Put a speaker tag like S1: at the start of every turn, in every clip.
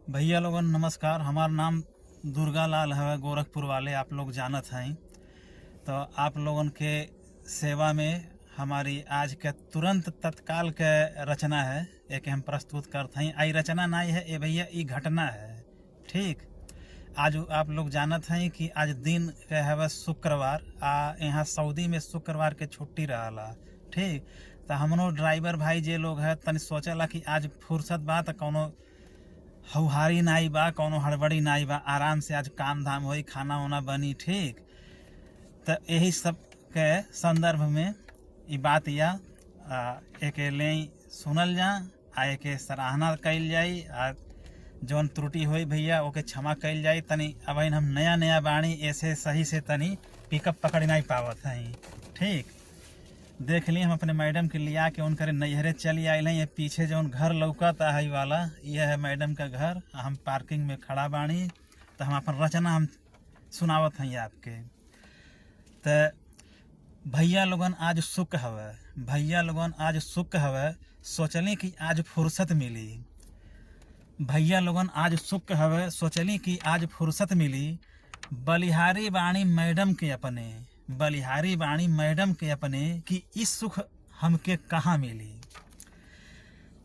S1: भैया लोगन नमस्कार। हमार नाम दुर्गा लाल है, गोरखपुर वाले आप लोग जानत हैं। तो आप लोगन के सेवा में हमारी आज के तुरंत तत्काल के रचना है, एक हम प्रस्तुत करत हैं। आई रचना नहीं है ए भैया, ई घटना है। ठीक, आज आप लोग जानत हैं कि आज दिन के हवे शुक्रवार, आ यहाँ सऊदी में शुक्रवार के छुट्टी रहला। ठीक, तो हमनो ड्राइवर भाई जे लोग है तनि सोचला कि आज फुर्सत बा त कौनो हौहारी नाई बा, कौनो हड़बड़ी नाई बा, आराम से आज काम धाम होई, खाना वाना बनी। ठीक, तो यही सब के संदर्भ में ई बात या एक ले सुनल जा आ एक सराहना कइल जाई, आ जौन त्रुटि होई भैया ओके क्षमा कइल जाई। तनी अब हम नया नया बाणी ऐसे सही से तनी पिकअप पकड़ नहीं पावत हैं। ठीक, देख ली हम अपने मैडम के लिया के उनकर नैहरे चली आयल हैं। ये पीछे जौन घर लौकता है वाला, यह है मैडम का घर। हम पार्किंग में खड़ा बाणी, तो हम अपन रचना हम सुनावत हैं आपके। तो भैया लोगन आज सुख हवे, भैया लोगन आज सुख हवे, सोचली कि आज फुर्सत मिली। भैया लोगन आज सुख हवे, सोचली कि आज फुर्सत मिली। बलिहारी बाणी मैडम के अपने, बलिहारी बाणी मैडम के अपने, कि इस सुख हमके कहाँ मिली।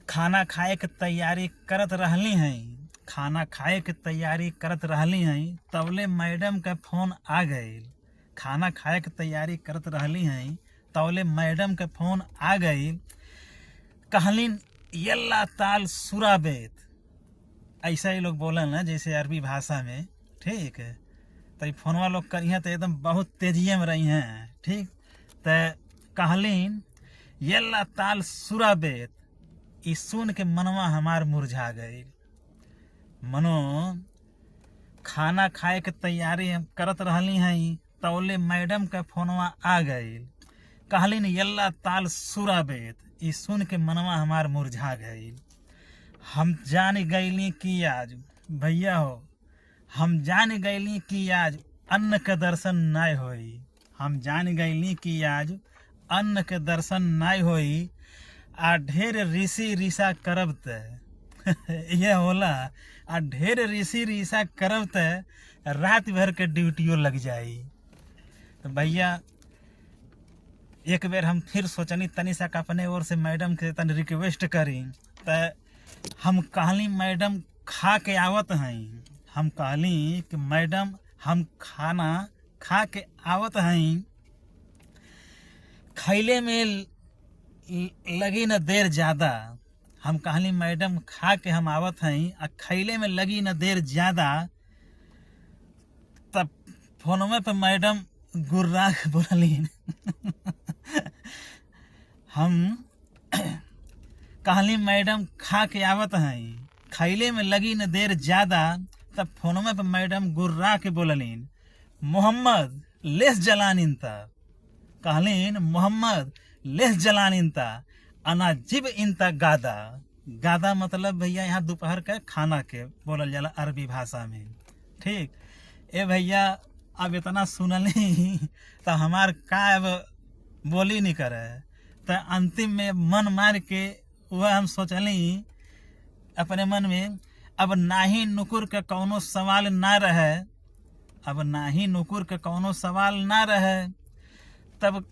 S1: खाना खाए के तैयारी करत रहली हैं, खाना खाए के तैयारी करत रहली हैं, तबले मैडम का फोन आ गई। खाना खाए के तैयारी करत रहली हैं, तबले मैडम के फोन आ गई। कहलिन यल्ला ताल सुराबेत, ऐसा ही लोग बोलन ना जैसे अरबी भाषा में। ठीक है, तो फोनवा लोग करी तो एकदम बहुत तेजिए में रही हैं। ठीक, तो कहलिन यल्ला ताल सुराबेत, ई सुन के मनवा हमार मुरझा गई। मनो खाना खाए के तैयारी हम करत रहली हैं, तौले मैडम के फोनवा आ गई। कहलिन यल्ला ताल सुराबेत, ई सुन के मनवा हमार मुरझा गई। हम जान गईली कि आज भैया हो, हम जान गईली कि आज अन्न के दर्शन नाय होई। हम जान गईली कि आज अन्न के दर्शन नाय होई, आ ढेर ऋषि ऋषा करब त यह होला, आ ढेर ऋषि ऋषा करब त रात भर के ड्यूटियों लग जाई। तो भैया एक बेर हम फिर सोचनी तनी सा अपने ओर से मैडम के तनी रिक्वेस्ट करी। तो हम कहली मैडम खा के आवत हैं, हम कहली कि मैडम हम खाना खा के आवत हैं, खैले में लगी न देर ज़्यादा। हम कहली मैडम खा के हम आवत हैं, आ खैले में लगी न देर ज़्यादा। तब फोनवे पे मैडम गुर्रा के बोललीन। हम कहली मैडम खा के आवत हैं, खैले में लगी न देर ज़्यादा। तब फोनवे पे मैडम गुर्रा के बोललीन, मोहम्मद लेस जलानिन ता। कहलीन मोहम्मद लेस जलानिन ता, अनाजिब इनता गादा। गादा मतलब भैया यहाँ दोपहर के खाना के बोलल जाला अरबी भाषा में। ठीक, ए भैया अब इतना सुनली तो हमार का अब बोली नहीं करे। तो अंतिम में मन मार के वह हम सोचली अपने मन में, अब नाही नुकुर के कौनो सवाल ना रहे, अब नाही नुकुर के कौनो सवाल ना रहे। तब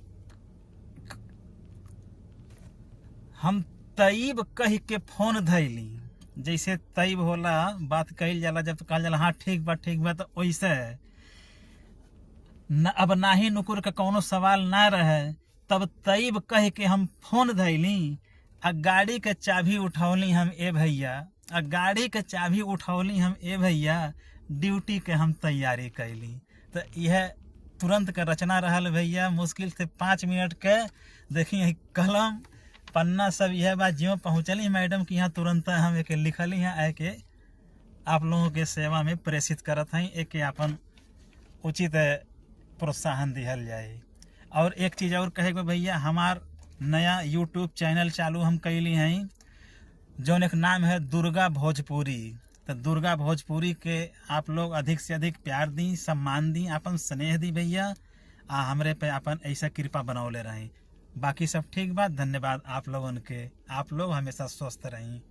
S1: हम तईब कह के फोन धैली। जैसे तईब होला बात कहल जाला, जब कहल जाला हाँ ठीक बा ठीक बा, तो वैसे न, अब नाही नुकुर के कौनो सवाल ना रहे। तब तईब कह के हम फोन धैली, आ गाड़ी के चाबी उठौली हम ए भैया, आ गाड़ी के चाबी उठौली हम ए भैया, ड्यूटी के हम तैयारी कैली। तो यह तुरंत के रचना रहल भैया, मुश्किल से 5 मिनट के। देखी कलम पन्ना सब यह बात ज्यों पहुँचली मैडम की यहाँ तुरंत हम एक लिखली हैं, आके आप लोगों के सेवा में प्रेषित करत हैं, एक अपन उचित प्रोत्साहन दिहल जाए। और एक चीज़ और कहे भैया, हमार नया यूट्यूब चैनल चालू हम कैली हैं, जौन एक नाम है दुर्गा भोजपुरी। तो दुर्गा भोजपुरी के आप लोग अधिक से अधिक प्यार दी, सम्मान दी, अपन स्नेह दी भैया, आ हमरे पे अपन ऐसा कृपा बनौले रहें। बाकी सब ठीक बात, धन्यवाद आप लोगन के। आप लोग हमेशा स्वस्थ रहें।